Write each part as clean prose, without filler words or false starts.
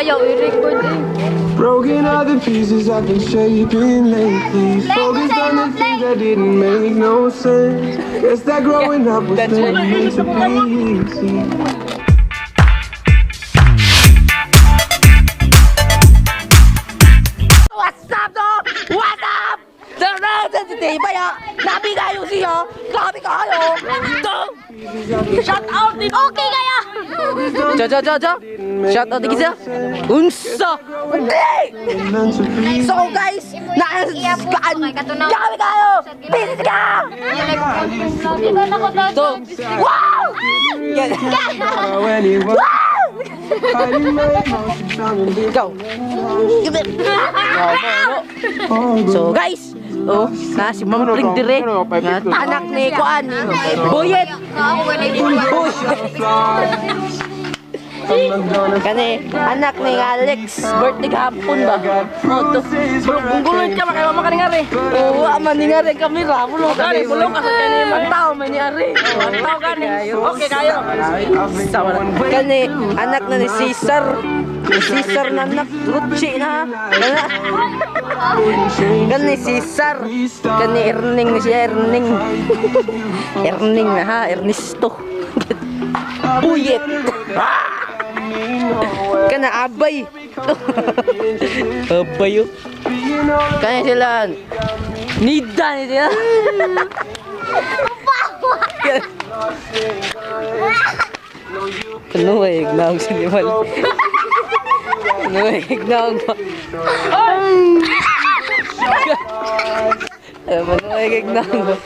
Ayaw, i-record eh. Broken are the pieces I've been shaping lately. Focused on the things that didn't make no sense. Guess that growing up was never meant to be easy. What's up, dog? What's up? Nabi kayo siya. Grabe kayo. Dog. Shout out din. Okay kaya. Jo jo jo jo. Shout out kita. Unsa. Hindi. Meant to be. So guys, na kaan. Grabe kayo. Busy ka. So, wow. How anyone hiding my emotions from the Go. So guys, oh, na si Ma'am Pring dire. Nga anak ni Kuan ni Boyet. Kani anak ni Alex, birthday gahapon ba? Oh, to. Gungguloy ka makay mama kaning ari. Oh, wa man ni ngari ang kamera, bulo ka Gani bulong ka sa kani ang tao man ni ari. Ang tao gani. Okay kayo. Kani anak na ni Caesar. Ni Caesar na anak, Ruchi na. Kana. Kani Caesar. Kani Erning ni siya, Erning. Erning na ha, Ernesto. Buyet. Ah! Kana abay. Abay oh. Kani sila. Nida ni sila. Ano ay ignaong si Limal? Ano ay ignaong ba? Ano ay ignaong ba?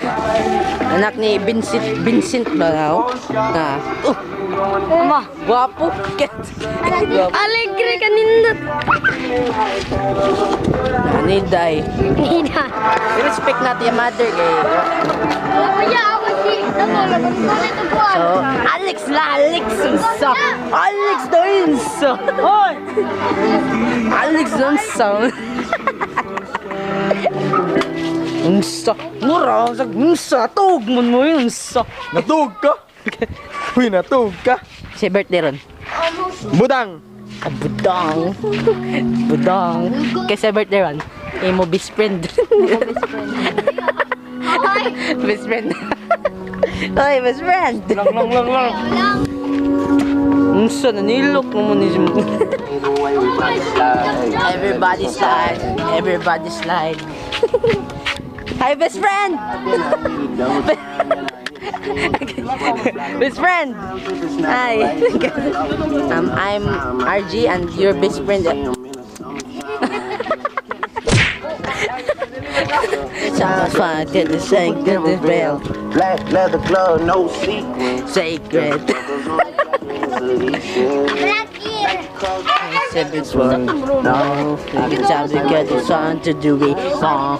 Anak ni Vincent, Vincent ba na? Na. Oh, Ama. gwapo. Ket. Gwapo. Alegre kanindot. Ni Day. Nina. Respect natin yung mother kay. Kaya ako si So, Alex la Alex unsa. Alex na unsa. Hoy! Alex unsa. Unsa. Mura sa unsa tug mon mo yun, unsa. Natug ka? Uy, natug ka? Si birthday ron. Budang! Ah, budang. Budang. Kasi birthday ron. Imo best friend. Best friend. Oy, best friend. Lang, lang, lang, lang. Unsa nanilok mo ni Everybody slide. Everybody slide. Hi, best friend. Best friend. Hi. I'm RG and your best friend. Sounds fun to the sacred bell. Black leather glove, no sequins. Sacred. Seven one. No, time to get the sun to do it. Song.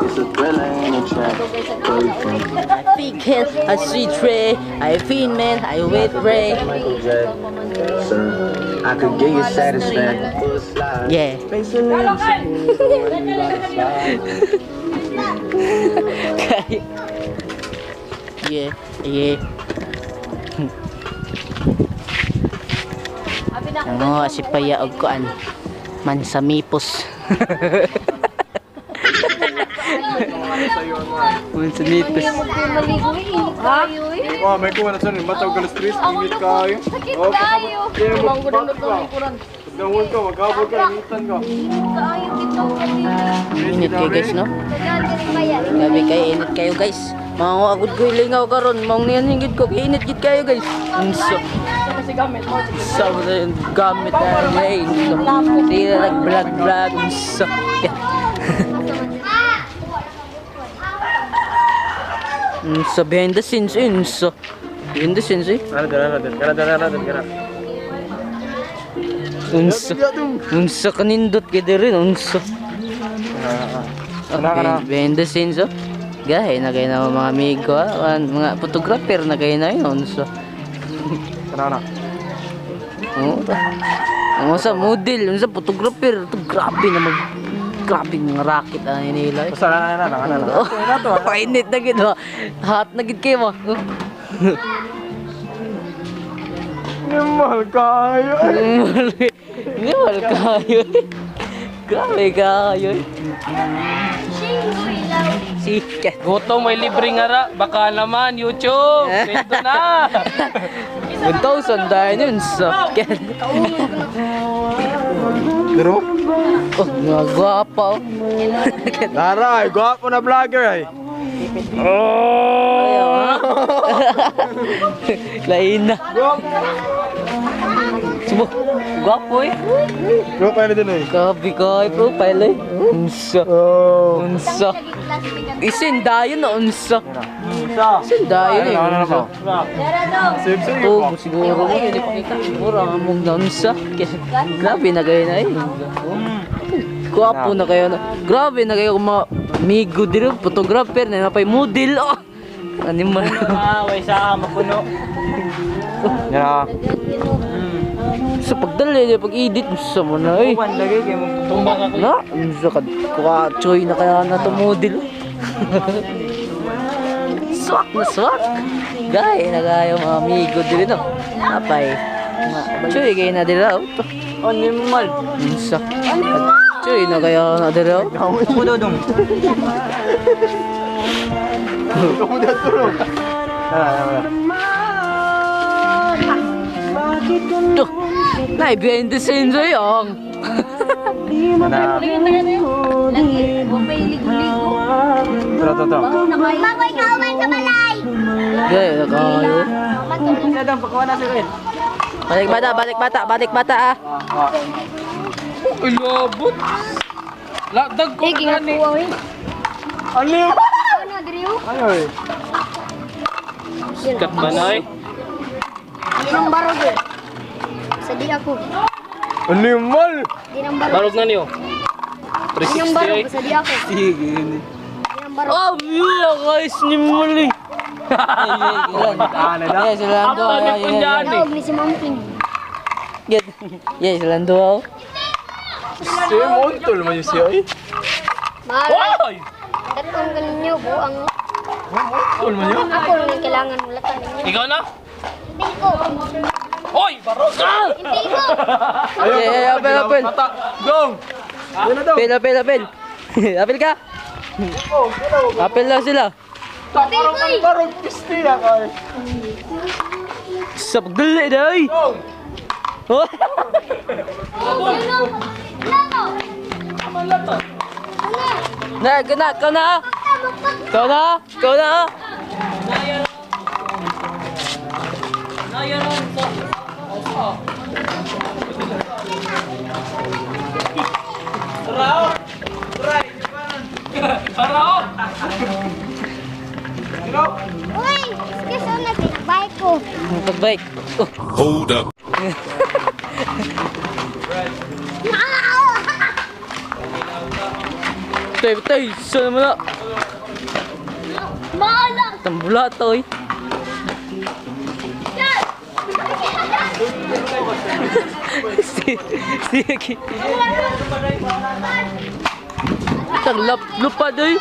It's a thriller in a trap. I feel kiss, I see tree, I feel man, I wait ray. Michael Jackson. I could get you satisfaction. Yeah. Yeah. Ano, si Paya og kuan. Mansamipos. Mansamipos. Oh, may kuha na sa matawag ka na stress, init kayo. Sakit Oh, tayo. Kaya mo, bakit ka? Pagdawon ka, maghabol ka, initan ka. Kaayo dito. Init kayo guys, no? Grabe kayo, init kayo guys. Mga agud ko ilingaw karon, maong niyan hingid ko, kay init gid kayo guys. Unsa? Sa mo na yung gamit na yun. Sila nag-vlog vlog. Unsa? Unsa behind the scenes, eh, unsa. Behind the scenes eh. Ano doon, ano doon, kana doon, ano doon, kana. Unsa. Unsa kanindot kay diri, unsa. Kana, kana. Behind the scenes oh. Gahe na kayo na mga amigo, ah. Mga photographer na kayo na yun. So, Kana, kana. oo. Ang usa model, unsa photographer, ito grabe na mag grabe mga racket ang nila. Eh. Basta na, na, na, na, na. Oh, painit na gid ba? Hot na gid kayo ba? Oh. Nimal kayo. Nimal kayo. Grabe kayo. Shingo ilaw. Sige. Gutom, may libre nga ra. Baka naman, YouTube. Ito na. 1,000 dahil yun sa. Pero? Oh, mga gwapa oh. Taray, gwapo na vlogger ay. Ayaw, ha? Lain na. Subo. Gwapo eh. Profile din eh. Grabe ka, profile eh. Unsa. Oh. Unsa. Isindayon na unsa. Isindayon eh. Unsa. Save save. Oo, siguro mo yun ipakita. Siguro ang among naunsa. Grabe na kayo na eh. Gwapo na kayo na. Grabe na kayo kung mga amigo dito, photographer na napay model. Oh. Animal. Ah, way sa mapuno. Yeah. Sa pagdali, pag-edit, sa mo na eh. Uwan lagi kay mo tumbang ako. Na, unsa ka kuka choy na kaya na to model. Swak na swak. Gay na kayo mga amigo dito no. Napay. Choy kay na dira. Animal. Unsa. Choy na kaya na dira. Ako daw dong. Kamu dah turun. Tara, tara. Tuh. Nay behind the scenes ay ang. Mana? Lagi, wapay ligo-ligo. Tara, tara, tara. Magoy ka uman sa balay! Gay na kayo. Sa dong pagkuha na si Ruel. Balik bata, balik bata, balik bata ah. Uy, lobot. Ladag ko Eh, gingakuha eh. Ano? Ano, Drew? Ayo. eh. Sikat ba na eh? Di nang barog eh. Sa di ako. Animal. Di nang barog. Barog na niyo. Di nang 360 barog. eh. Sa di ako. Sige. Di nang barog. Oh, mira guys ni muli. Yes, sila ang Ako na punjaan eh. Daog ni si Mamping. Yes, sila ang duha. Si montol man yung siya eh. Mahal. Hoy! Katong ganinyo, buang. Montol man yun. Ako lang yung kailangan mulatan ninyo. Ikaw na? Hindi ko. Hoy, barog! Ah! Hindi ko. Yeah, apel, apel. Dong. Yan na dong. Apel, apel, apel. Apel ka. Apel lang sila. Apel ko eh. Barog pisti na kay. Sa pagdali na ay. Dong. Oh. Lato. Lato. Na, ikaw na, ikaw na. Ikaw na, ikaw na. Uy! Excuse me, nag-bike ko. Pagbike. Oh. Hold up. Tay, tay, saan naman na? Maalang! Tambula to eh. Sige. Tanglap, lupad eh.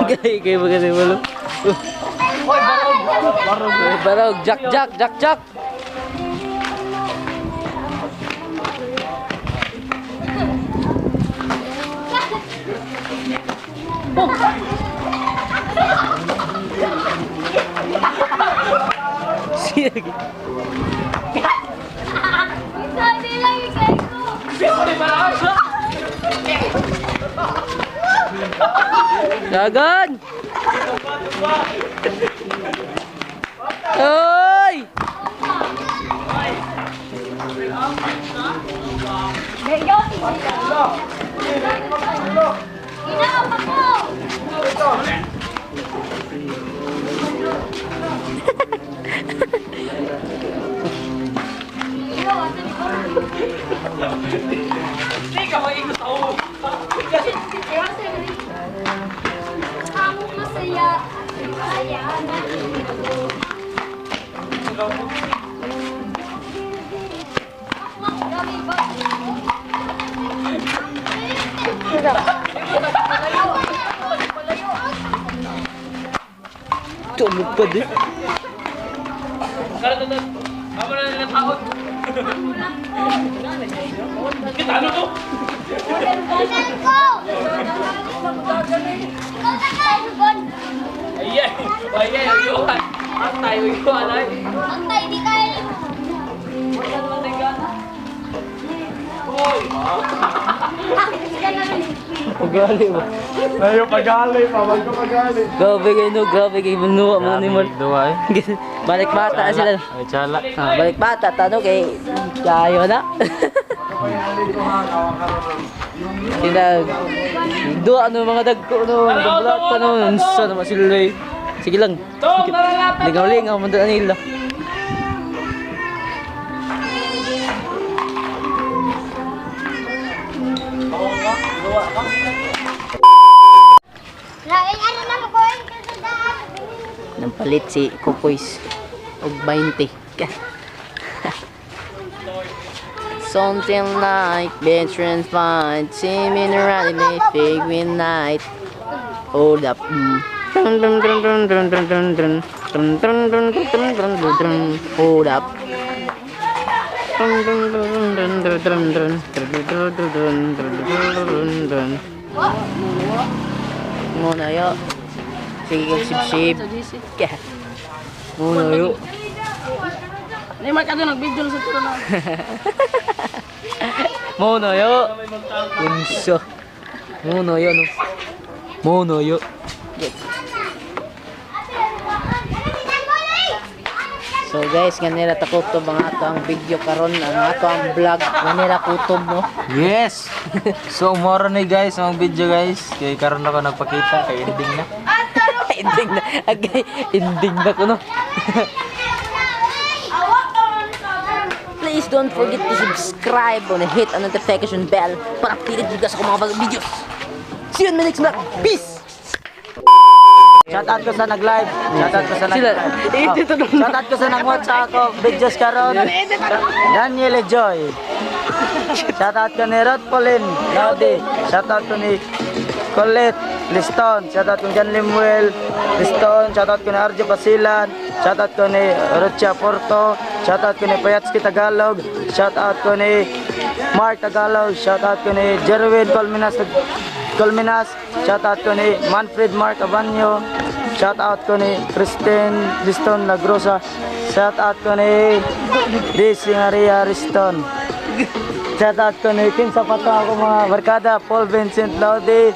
Gay, gay maganda yung malo. Barog, barog, jack, jack, jack, jack. Sige. Sabi lang yung kay ko. Dagan! Oy! Ginawa ko! Ang masaya, masaya na. Tumupad eh. Pagali ba? Ayo pagali pa, wag ka pagali. Grabe kayo no, grabe kayo manuwa mga animal. Duwa eh. Balik bata sila. Ay, tsala. Ah, balik bata, tano kay kayo na. Sila duwa ano mga dagko no, dagko no, unsa naman sila eh. Sige lang. Lingaw-lingaw man doon nila. Nampalit si Kukoys og 20. Something like veterans fight, seeming around in a fig night. Hold up. Dun, dun, dun, dun, dun, dun, dun, dun. Dun, dun, dun, dun, dun, dun, dun, dun. Hold up. Dun, dun, dun, dun, dun, dun, dun. Dun, dun, dun, dun, dun, dun, dun, dun. Muna yo. Sige kag sip-sip. Kaya. Muna yo. Hindi man ka doon, nag-video sa turo na. Muna yo. Unsa. Muna yo no. Muna yo. So guys, ganira takutob ang ato ang video karon, ang ato ang vlog, ganira kutob no. Yes! So, moro na guys, ang video guys. Kay karon ako nagpakita, kay ending na. Ending na. Agay, ending na ko no. Please don't forget to subscribe and hit ang notification bell para updated jud ka sa akong mga bagong videos. See you in my next vlog. Peace! Shout out ko sa nag-live. Shout out ko sa Sila. nag-live. Oh. Shout out ko sa nag-watch sa ako videos karon. Daniel Joy. Shout out ko ni Rod Pauline Laudi. Shout out ko ni Colette Liston. Shout out ko ni John Limuel Liston. Shout out ko ni Arjo Basilan. Shout out ko ni Rocha Porto. Shout out ko ni Payatski Tagalog. Shout out ko ni Mark Tagalog. Shout out ko ni Jerwin Colminas Colminas. Shout out ko ni Manfred Mark Abanyo. Shout out ko ni Christine Liston Lagrosa. Shout out ko ni DC Maria Riston. Shout out ko ni Kim Sapato ako mga barkada, Paul Vincent Laudi.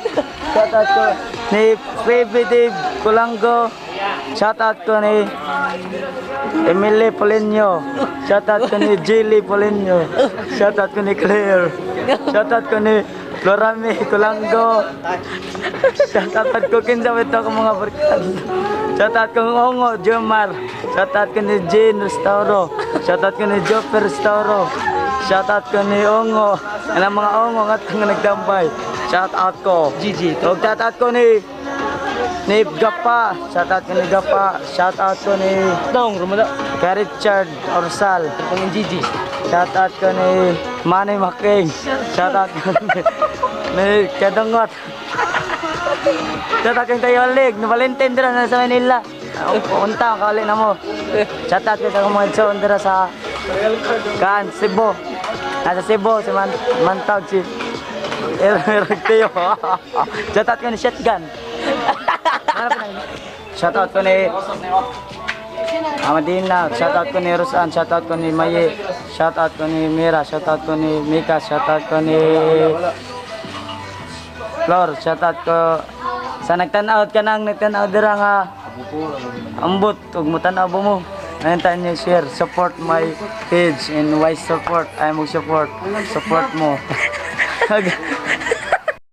Shout out ko ni Baby Dave Kulango. Shout out ko ni Emily Polinio. Shout out ko ni Jilly Polinio. Shout out ko ni Claire. Shout out ko ni Florami Kulango. Shout out ko kinsa ito ako mga barkada. Shout out ko Ongo Jomar. Shout out ko ni Jane Restauro. Shout out ko ni Joper Restauro. Shout out ko ni Ongo. Ang mga Ongo nga nga nagdambay. Shout out ko. GG. Og shout out ko ni Gapa. Shout out ko ni Gapa. Shout out ko ni Dong, rumada. kay Richard Orsal. Pang GG. Shout out ko ni Manny Making. Shout out ko ni Kadungot. Shout out ko ni Tayo Lig. Ni Valentin dira na sa Manila. Unta kauli na mo. Shout out ko sa akong mga igsoon dira sa Kan Cebu. Nasa Cebu si Mantag si Eric Teo. Shout out ko ni Shotgun. Shout out ko ni Amadina, shout out ko ni Rosan, shout out ko ni Maye, shout out ko ni Mira, shout out ko ni Mika, shout out ko ni Flor, shout out ko sa nagtan-out ka nang nagtan-out dira nga ambot ug mutan-aw ba mo. Ayun tayo niyo share, support my page and wise support. Ay mo support, support mo.